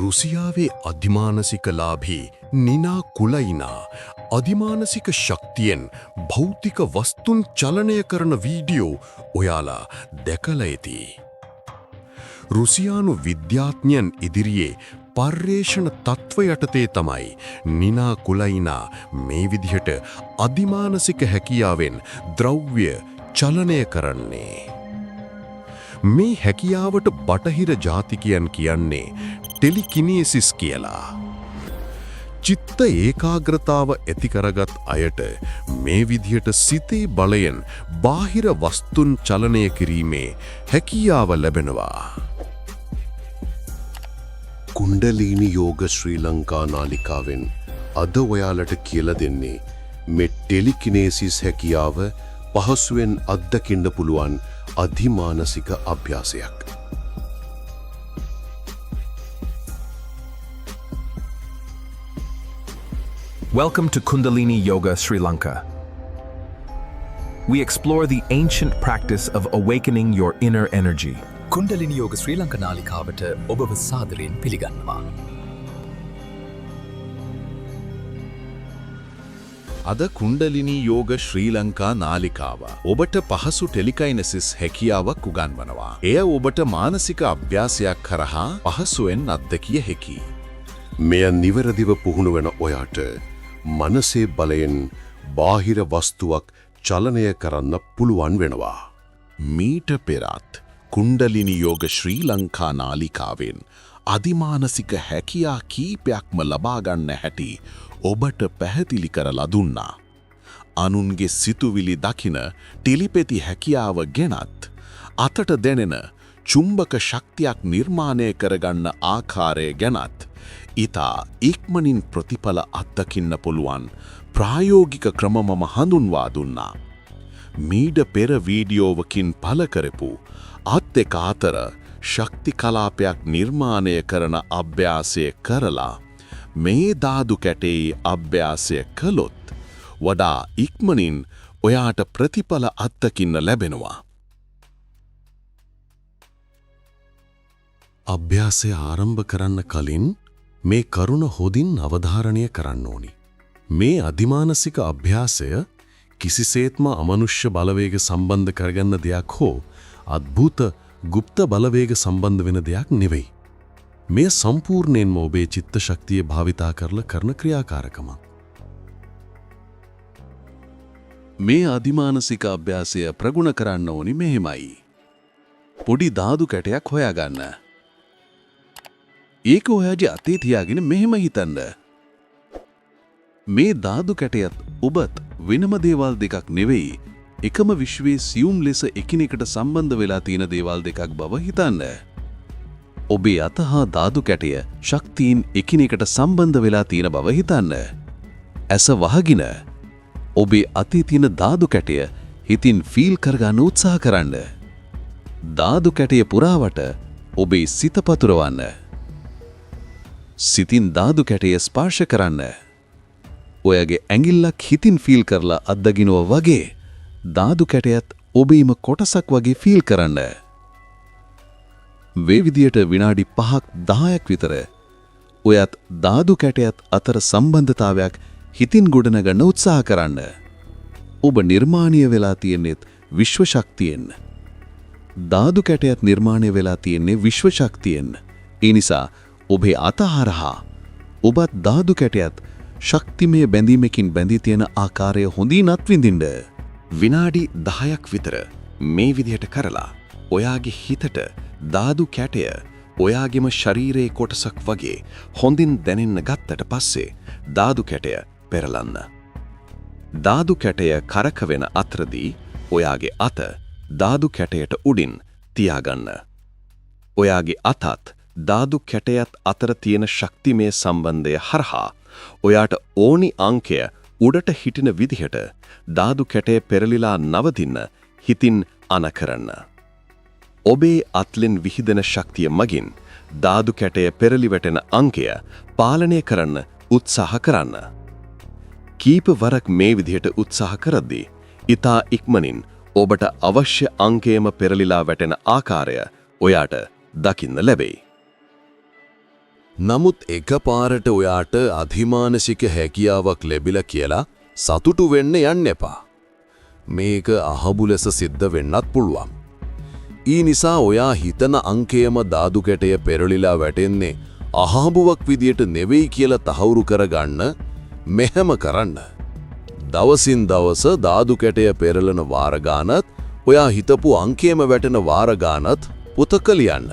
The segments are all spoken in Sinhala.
රුසියාවේ අධිමානසික ලාභී නිනා කුලයිනා අධිමානසික ශක්තියෙන් භෞතික වස්තුන් චලනය කරන වීඩියෝ ඔයාලා දැකලා ඇති. රුසියානු විද්‍යාඥයන් ඉදිරියේ පර්යේෂණ තත්ත්ව යටතේ තමයි නිනා කුලයිනා මේ විදිහට අධිමානසික හැකියාවෙන් ද්‍රව්‍ය චලනය කරන්නේ. මේ හැකියාවට බටහිර ජාතිකයන් කියන්නේ ටෙලිකිනේසිස් කියලා. චිත්ත ඒකාග්‍රතාව ඇති කරගත් අයට මේ විදිහට සිතේ බලයෙන් බාහිර වස්තුන් චලනය කිරීමේ හැකියාව ලැබෙනවා. කුණ්ඩලීනි යෝග ශ්‍රී ලංකා නාලිකාවෙන් අද ඔයාලට කියලා දෙන්නේ මේ ටෙලිකිනේසිස් හැකියාව පහසුවෙන් අත්දකින්න පුළුවන් අධිමානසික අභ්‍යාසයක්. Welcome to Kundalini Yoga Sri Lanka. We explore the ancient practice of awakening your inner energy. කුණ්ඩලිනි යෝග ශ්‍රී ලංකා නාලිකාවට ඔබව සාදරයෙන් පිළිගන්නවා. අද කුණ්ඩලිනී යෝග ශ්‍රී ලංකා නාලිකාව ඔබට පහසු ටෙලිකයිනසිස් හැකියාවක් උගන්වනවා. එය ඔබට මානසික අභ්‍යාසයක් කරහා පහසුවෙන් අත්දකිය හැකියි. මෙය නිවැරදිව පුහුණු වෙන ඔයාට මනසේ බලයෙන් බාහිර වස්තුවක් චලනය කරන්න පුළුවන් වෙනවා. මීට පෙරත් කුණ්ඩලිනි යෝග ශ්‍රී ලංකා නාලිකාවෙන් අධිමානසික හැකියා කීපයක්ම ලබා ගන්න හැටි ඔබට පැහැදිලි කරලා දුන්නා. අනුන්ගේ සිතුවිලි දකින ටෙලිපැති හැකියාව ගැනත්, අතට දැනෙන චුම්බක ශක්තියක් නිර්මාණය කරගන්න ආකාරය ගැනත්, ඉතා ඉක්මනින් ප්‍රතිඵල අත්දකින්න පුළුවන් ප්‍රායෝගික ක්‍රම මම හඳුන්වා දුන්නා. මීට පෙර වීඩියෝවකින් පළ කරපු අත් දෙක අතර ශක්ති කලාපයක් නිර්මාණය කරන අභ්‍යාසය කරලා මේ ධාතු කැටේ අභ්‍යාසය කළොත් වඩා ඉක්මනින් ඔයාට ප්‍රතිඵල අත්දකින්න ලැබෙනවා. අභ්‍යාසය ආරම්භ කරන්න කලින් මේ කරුණ හොඳින් අවධාරණය කරන්න ඕනි. මේ අධිමානසික අභ්‍යාසය කිසිසේත්ම අමනුෂ්‍ය බලවේග සම්බන්ධ කරගන්න දෙයක් හෝ අద్භූත ගුප්ත බලවේග සම්බන්ධ වෙන දෙයක් නෙවෙයි. මෙය සම්පූර්ණයෙන්ම ඔබේ චිත්ත ශක්තිය භාවිතා කරලා කරන ක්‍රියාකාරකමක්. මේ අධිමානසික අභ්‍යාසය ප්‍රගුණ කරන්න ඕනි මෙහෙමයි. පොඩි ධාතු කැටයක් හොයාගන්න. ඒක ඔයාගේ අතේ තියාගෙන මෙහෙම හිතන්න. මේ ධාතු කැටයත් ඔබත් වෙනම දේවල් දෙකක් නෙවෙයි, එකම විශ්වයේ සියුම් ලෙස එකිනෙකට සම්බන්ධ වෙලා තියෙන දේවල් දෙකක් බව හිතන්න. ඔබේ අත හා ධාතු කැටය ශක්තියින් එකිනෙකට සම්බන්ධ වෙලා තියෙන බව හිතන්න. ඇස වහගෙන ඔබේ අතේ තියෙන ධාතු කැටය හිතින් ෆීල් කරගන්න උත්සාහ කරන්න. ධාතු කැටය පුරාවට ඔබේ සිත පතුරවන්න. සිතින් ධාතු කැටය ස්පර්ශ කරන්න. ඔයාගේ ඇඟිල්ලක් හිතින් ෆීල් කරලා අත්දකින්නවා වගේ ධාතු කැටයත් ඔබේම කොටසක් වගේ ෆීල් කරන්න. මේ විදියට විනාඩි 5ක් 10ක් විතර ඔයත් ධාතු කැටයත් අතර සම්බන්ධතාවයක් හිතින් ගොඩනගන්න උත්සාහ කරන්න. ඔබ නිර්මාණය වෙලා තියෙන්නේත් විශ්ව ශක්තියෙන්. ධාතු කැටයත් නිර්මාණය වෙලා තියෙන්නේ විශ්ව ශක්තියෙන්. ඒ නිසා ඔබේ අත හරහා ඔබත් ධාතු කැටයත් ශක්තිමය බැඳීමකින් බැඳී තියෙන ආකාරය හොඳින් අත්විඳින්න. විනාඩි 10ක් විතර මේ විදිහට කරලා ඔයාගේ හිතට ධාතු කැටය ඔයාගේම ශරීරයේ කොටසක් වගේ හොඳින් දැනෙන්න ගත්තට පස්සේ ධාතු කැටය පෙරලන්න. ධාතු කැටය කරකවෙන අතරදී ඔයාගේ අත ධාතු කැටයට උඩින් තියාගන්න. ඔයාගේ අතත් ධාතු කැටයත් අතර තියෙන ශක්තිමය සම්බන්ධය හරහා ඔයාට ඕනි අංකය උඩට හිටින විදිහට ධාතු කැටය පෙරලිලා නවතින්න හිතින් අන කරන්න. ඔබේ අත්ලෙන් විහිදෙන ශක්තිය මගින් ධාතු කැටය පෙරලි වැටෙන අංකය පාලනය කරන්න උත්සාහ කරන්න. කීප වරක් මේ විදිහට උත්සාහ කරද්දී ඉතා ඉක්මනින් ඔබට අවශ්‍ය අංකයම පෙරලිලා වැටෙන ආකාරය ඔයාට දකින්න ලැබෙයි. නමුත් එකපාරට ඔයාට අධිමානසික හැකියාවක් ලැබිලා කියලා සතුටු වෙන්න යන්න එපා. මේක අහඹු ලෙස සිද්ධ වෙන්නත් පුළුවන්. ඒ නිසා ඔයා හිතන අංකයම ධාතු කැටය පෙරලිලා වැටෙන්නේ අහඹුවක් විදියට නෙවෙයි කියලා තහවුරු කරගන්න මෙහෙම කරන්න. දවසින් දවස ධාතු කැටය පෙරලන වාර ගානත් ඔයා හිතපු අංකයම වැටෙන වාර ගානත් පොතක ලියන්න.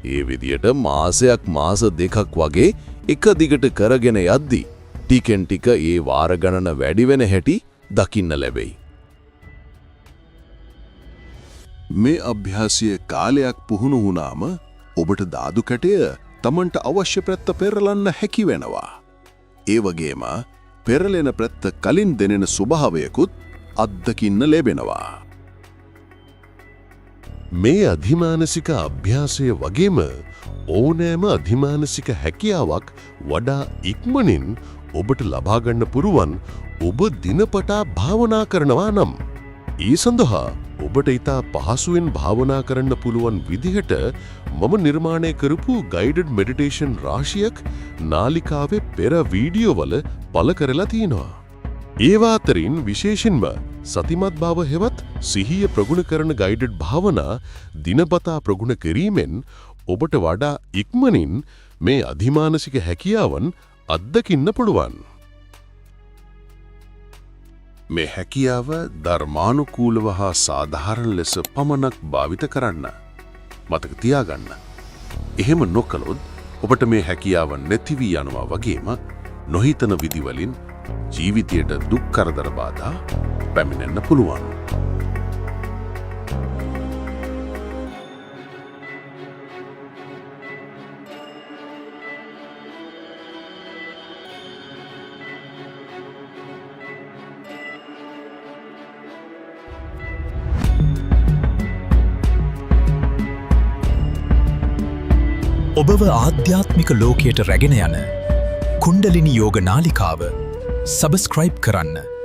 ඒ විදියට මාසයක් මාස දෙකක් වගේ එක දිගට කරගෙන යද්දි ටිකෙන් ටික ඒ වාර ගණන වැඩි වෙන හැටි දකින්න ලැබෙයි. මේ අභ්‍යාසය කාලයක් පුහුණු වුණාම ඔබට ධාතු කැටය තමන්ට අවශ්‍ය පැත්ත පෙරලන්න හැකි වෙනවා. ඒ වගේම පෙරලෙන පැත්ත කලින් දැනෙන ස්වභාවයකුත් අත්දකින්න ලැබෙනවා. මේ අධිමානසික අභ්‍යාසය වගේම ඕනෑම අධිමානසික හැකියාවක් වඩා ඉක්මනින් ඔබට ලබා ගන්න පුරුවන් ඔබ දිනපතා භාවනා කරනවා නම්. ඒ සඳහා ඔබට ඉතා පහසුවෙන් භාවනා කරන්න පුළුවන් විදිහට මම නිර්මාණය කරපු ගයිඩඩ් මෙඩිටේෂන් රාශියක් නාලිකාවේ පෙර වීඩියෝවල පළ කරලා තියෙනවා. ඒවා අතරින් විශේෂයෙන්ම සතිමත් භාව හෙවත් සිහිය ප්‍රගුණ කරන ගයිඩඩ් භාවනා දිනපතා ප්‍රගුණ කිරීමෙන් ඔබට වඩා ඉක්මනින් මේ අධිමානසික හැකියාවන් අත්දකින්න පුළුවන්. මේ හැකියාව ධර්මානුකූලව හා සාධාරණ ලෙස පමණක් භාවිත කරන්න. මතක තියාගන්න. එහෙම නොකළොත් ඔබට මේ හැකියාව නැති වී යනවා වගේම නොහිතන විදිවලින් ජීවිතයට දුක් කරදර බාධා පැමිණෙන්න පුළුවන්. ඔබව ආධ්‍යාත්මික ලෝකයට රැගෙන යන කුණ්ඩලිනි යෝග නාලිකාව සබස්ක්‍රයිබ් කරන්න.